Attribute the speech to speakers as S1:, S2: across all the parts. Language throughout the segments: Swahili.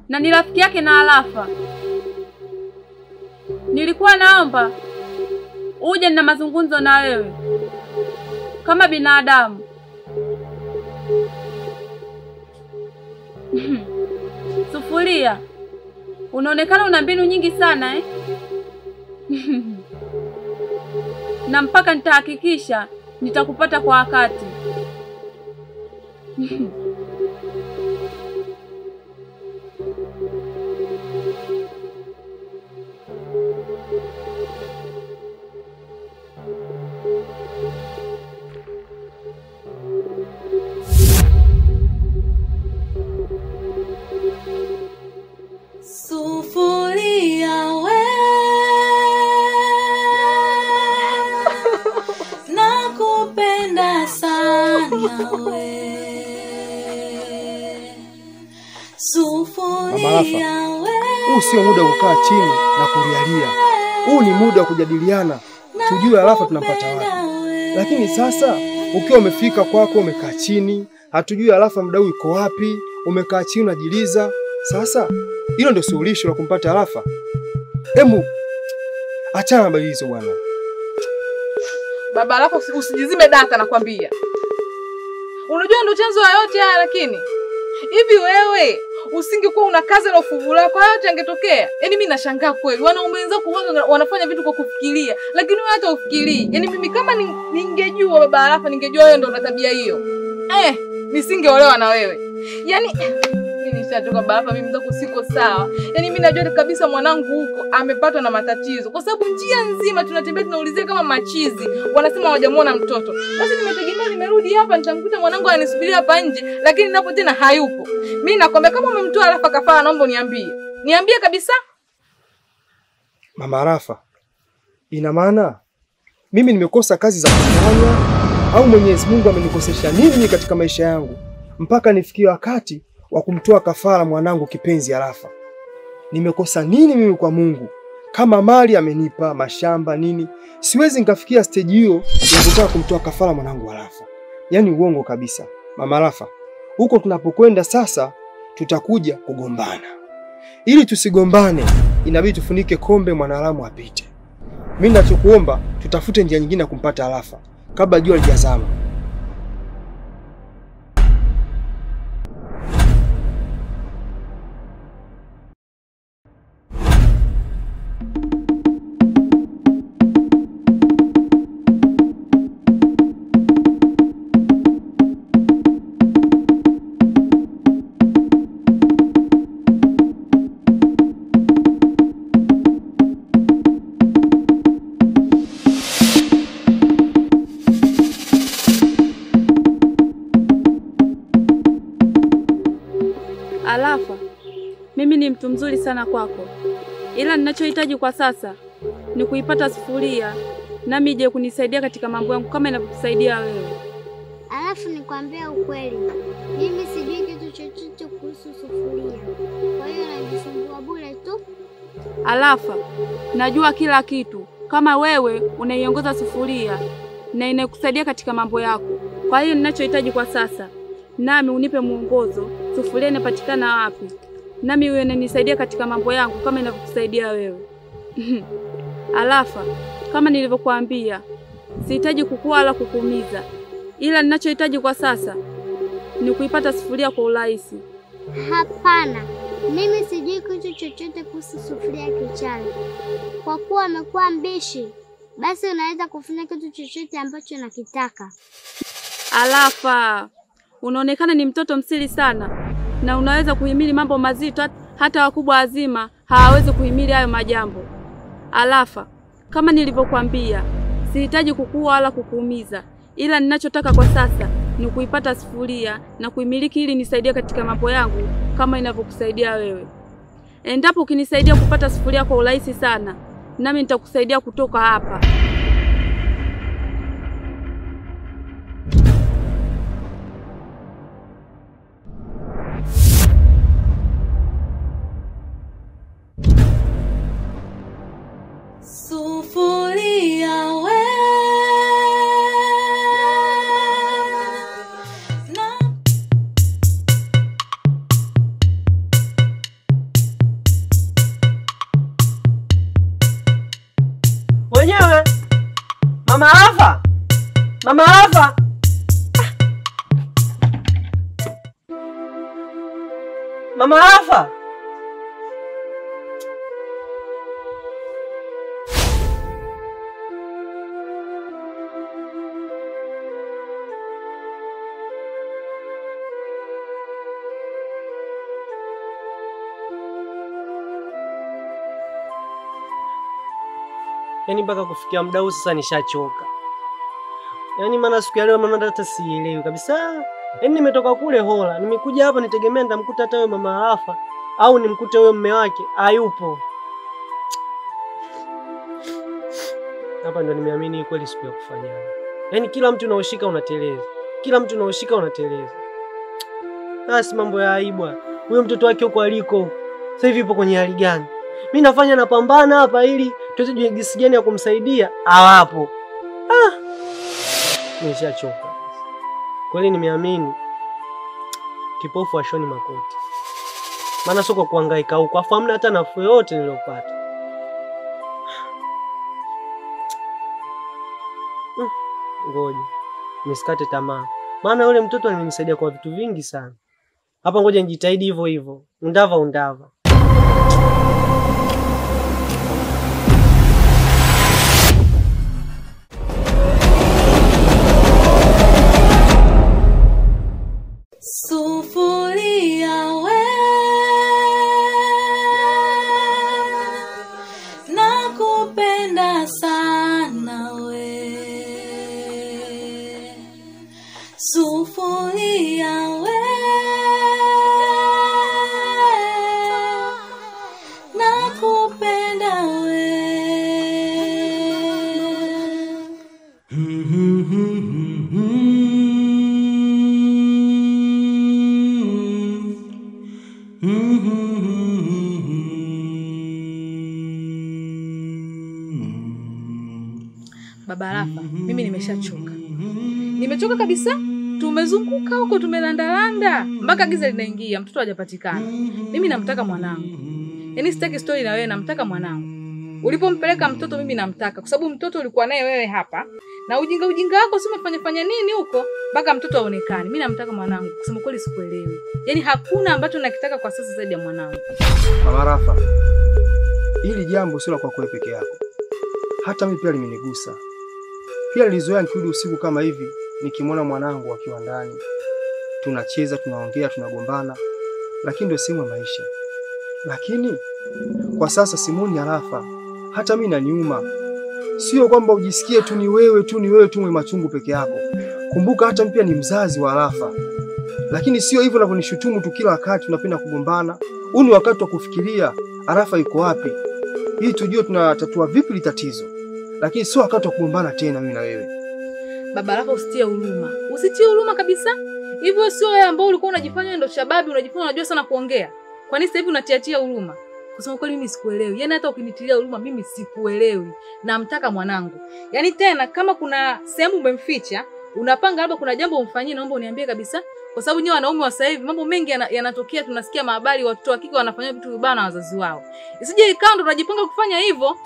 S1: na ni rafiki yake na Arafa. Nilikuwa naomba uje na mazungumzo na wewe kama binadamu. Sufuria, unaonekana una mbinu nyingi sana eh? Na mpaka nitahakikisha nitakupata kwa wakati.
S2: Sufuria we, nakupenda sana we. Sufuria we,
S3: huu sio muda wa kukaa chini na kulialia. Huu ni muda wa kujadiliana, tujue Arafa tunampata wapi. Lakini sasa ukiwa umefika kwako umekaa chini, hatujui Arafa mdau yuko wapi, umekaa chini unajiliza. Sasa hilo ndio suluhisho la kumpata Arafa? Hemu achana habari hizo bwana.
S4: Baba Arafa, usijizime data nakwambia. Unajua ndio chanzo ya yote haya, lakini hivi wewe usingekuwa una kazi na ufuvu lako yote yangetokea. Yaani mimi nashangaa kweli. Wanaume wenzako wanafanya vitu kwa kufikiria, lakini wewe hata ufikirii. Yaani mimi kama ningejua baba Arafa, ningejua wewe ndio una tabia hiyo. Nisingeolewa na wewe. Yaani mimi nishatoka baba, mimi mzako siko sawa. Yaani mimi najua kabisa mwanangu huko amepatwa na matatizo. Kwa sababu njia nzima tunatembea tunaulizia kama machizi, wanasema hawajamuona mtoto. Basi nimetegemea nimerudi hapa nitamkuta mwanangu ananisubiria hapa nje, lakini napo tena hayupo. Mimi nakwambia kama umemtoa Arafa kafara, naomba uniambie. Niambie kabisa.
S3: Mama Arafa, ina maana mimi nimekosa kazi za kufanya au Mwenyezi Mungu amenikosesha nini katika maisha yangu mpaka nifikie wakati wa kumtoa kafara mwanangu kipenzi Arafa? Nimekosa nini mimi kwa Mungu? Kama mali amenipa, mashamba nini, siwezi nikafikia stage hiyo ya kutaka kumtoa kafara mwanangu Arafa. Yaani uongo kabisa. Mama Arafa, huko tunapokwenda sasa tutakuja kugombana. Ili tusigombane, inabidi tufunike kombe mwanadamu apite. Mimi ninachokuomba tutafute njia nyingine ya kumpata Arafa kabla jua lijazama.
S1: Arafa, mimi ni mtu mzuri sana kwako, ila ninachohitaji kwa sasa ni kuipata sufuria nami ije kunisaidia katika mambo yangu kama inavyokusaidia wewe.
S5: Alafu nikwambia ukweli, mimi sijui kitu chochote kuhusu sufuria, kwa hiyo najisumbua bure tu.
S1: Arafa, najua kila kitu. Kama wewe unaiongoza sufuria na inakusaidia katika mambo yako. Kwa hiyo ninachohitaji kwa sasa, nami unipe mwongozo, sufuria inapatikana wapi, nami wewe unanisaidia katika mambo yangu kama inavyokusaidia wewe. Arafa, kama nilivyokuambia, sihitaji kukua wala kukuumiza, ila ninachohitaji kwa sasa ni kuipata sufuria kwa urahisi.
S5: Hapana, mimi sijui kitu chochote kuhusu sufuria kichawi. Kwa kuwa amekuwa mbishi, basi unaweza kufanya kitu chochote ambacho nakitaka.
S1: Arafa, unaonekana ni mtoto msiri sana na unaweza kuhimili mambo mazito, hata wakubwa wazima hawawezi kuhimili hayo majambo. Arafa, kama nilivyokuambia, sihitaji kukua wala kukuumiza, ila ninachotaka kwa sasa ni kuipata sufuria na kuimiliki ili nisaidie katika mambo yangu kama inavyokusaidia wewe. Endapo ukinisaidia kupata sufuria kwa urahisi sana, nami nitakusaidia kutoka hapa.
S2: Sufuria we, na
S6: Mama Arafa. Mama Arafa. Yaani mpaka kufikia muda huu sasa nishachoka. Yaani maana siku ya leo mama hata sielewi kabisa. Yaani nimetoka kule Hola, nimekuja hapa nitegemea nitamkuta hata huyo Mama Arafa au nimkute huyo mume wake, hayupo. Hapa ndo nimeamini kweli siku ya kufanyana. Yaani kila mtu unaoshika unateleza. Kila mtu unaoshika unateleza. Basi mambo ya aibu. Huyo mtoto wake huko aliko sasa hivi yupo kwenye hali gani? Mimi nafanya napambana hapa ili tuweze jinsi gani ya kumsaidia hawapo. Ah! Nimeshachoka. Kweli nimeamini kipofu ashoni makoti. Maana sio kwa kuhangaika huko, afu hamna hata nafuu yote niliyopata. Ngoja nisikate tamaa. Maana yule mtoto amenisaidia kwa vitu vingi sana. Hapa ngoja nijitahidi hivyo hivyo. Undava undava.
S2: Sufuria we, nakupenda sana we. Sufuria we, nakupenda we.
S4: Baba Arafa, mimi nimeshachoka. Nimechoka kabisa. Tumezunguka huko, tumelandalanda mpaka giza linaingia, mtoto hajapatikana. Mimi namtaka mwanangu. Yaani sitaki story na wewe, namtaka mwanangu. Ulipompeleka mtoto mimi namtaka kwa sababu mtoto ulikuwa naye wewe hapa. Na ujinga ujinga wako si umefanya fanya nini huko mpaka mtoto aonekane. Mimi namtaka mwanangu. Kusema kweli sikuelewi. Yaani hakuna ambacho nakitaka kwa sasa zaidi ya mwanangu.
S3: Mama Arafa, hili jambo sio la kwako wewe peke yako. Hata mimi pia limenigusa. Pia nilizoea nikirudi usiku kama hivi nikimwona mwanangu akiwa ndani. Tunacheza, tunaongea, tunagombana, lakini ndio sehemu ya maisha. Lakini kwa sasa simuoni Arafa, hata mimi naniuma. Sio kwamba ujisikie tu ni wewe tu ni wewe tu mwenye machungu peke yako. Kumbuka hata mimi pia ni mzazi wa Arafa. Lakini sio hivyo unavyonishutumu tu kila wakati tunapenda kugombana. Huu ni wakati wa kufikiria Arafa yuko wapi, ili tujue tunatatua vipi li tatizo. Lakini sio wakati wa kugombana tena mimi na wewe.
S4: Baba Arafa, usitie huruma. Usitie huruma kabisa. Hivyo sio wewe ambao ulikuwa unajifanya ndio shababi, unajifanya unajua sana kuongea. Kwa nini sasa hivi unatiatia huruma? Kusema kweli mimi sikuelewi. Yaani hata ukinitilia huruma mimi sikuelewi. Namtaka mwanangu. Yaani tena kama kuna sehemu umemficha, unapanga labda kuna jambo umfanyie, naomba uniambie kabisa. Kwa sababu nyewe wanaume wa sasa hivi mambo mengi yanatokea, tunasikia mahabari watoto wa kike wanafanya vitu vibaya na wazazi wao. Isije ikawa ndo unajipanga kufanya hivyo.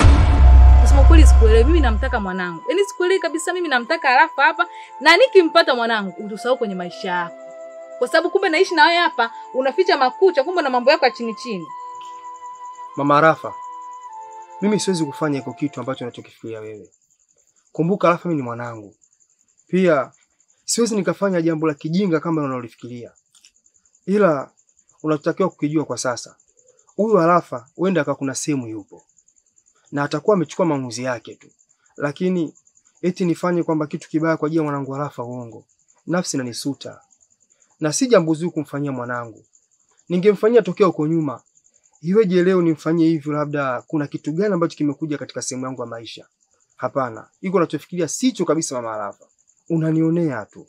S4: Kusema kweli sikuelewi. Mimi namtaka mwanangu. Yaani sikuelewi kabisa, mimi namtaka Arafa hapa, na nikimpata mwanangu utusahau kwenye maisha yako. Kwa sababu kumbe naishi na wewe hapa, unaficha makucha, kumbe na mambo yako ya chini chini.
S3: Mama Arafa, mimi siwezi kufanya hiko kitu ambacho unachokifikiria wewe. Kumbuka Arafa mimi ni mwanangu. Pia siwezi nikafanya jambo la kijinga kama unalofikiria. Ila unachotakiwa kukijua kwa sasa, huyu Arafa huenda akawa kuna sehemu yupo na atakuwa amechukua maamuzi yake tu. Lakini eti nifanye kwamba kitu kibaya kwa ajili ya mwanangu Arafa, uongo. Nafsi inanisuta. Na si jambo zuri kumfanyia mwanangu. Ningemfanyia tokea huko nyuma. Iweje leo nimfanyie hivyo? Labda kuna kitu gani ambacho kimekuja katika sehemu yangu ya maisha? Hapana, iko unachofikiria sicho kabisa Mama Arafa. Unanionea tu.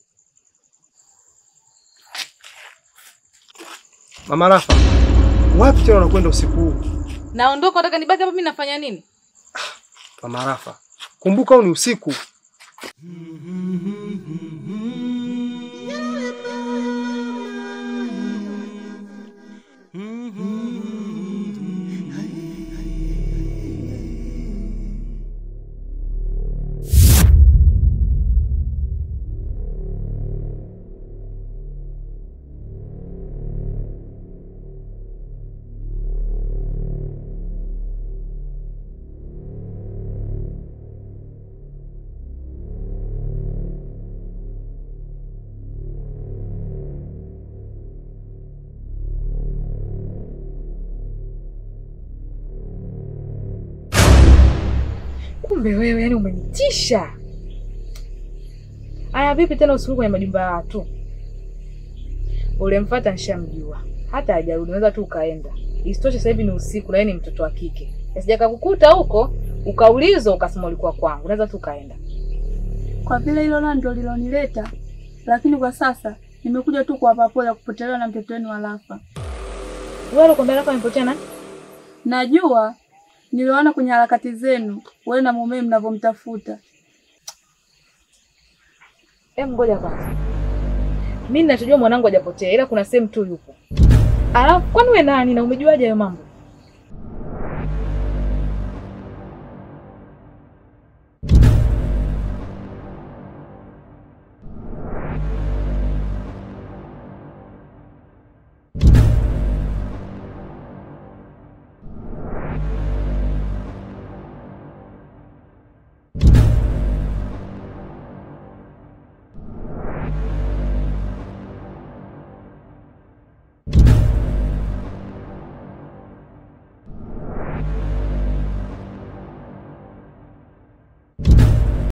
S3: Mama Arafa, wapi tena unakwenda usiku huu?
S4: Naondoka, nataka nibaki hapa mimi nafanya nini?
S3: Mama Arafa, kumbuka huu ni usiku.
S4: Kumbe wewe yani umenitisha. Aya, vipi tena usiku kwenye majumba ya watu? Ulimfuata nishamjua. Hata hajarudi, unaweza tu ukaenda. Isitoshe sasa hivi ni usiku na yeye ni mtoto wa kike. Sijakakukuta huko, ukaulizwa ukasema ulikuwa kwangu. Unaweza tu ukaenda.
S1: Kwa vile hilo la ndio lilonileta, lakini kwa sasa nimekuja tu kuwapa pole kupotelewa na mtoto wenu Arafa.
S4: Wewe ulikwambia Arafa amepotea nani?
S1: Najua niliona kwenye harakati zenu wewe na mume mnavyomtafuta.
S4: Ngoja kwanza. Mimi ninachojua mwanangu hajapotea ila kuna sehemu tu yupo. Alafu kwani wewe nani na umejuaje hayo mambo?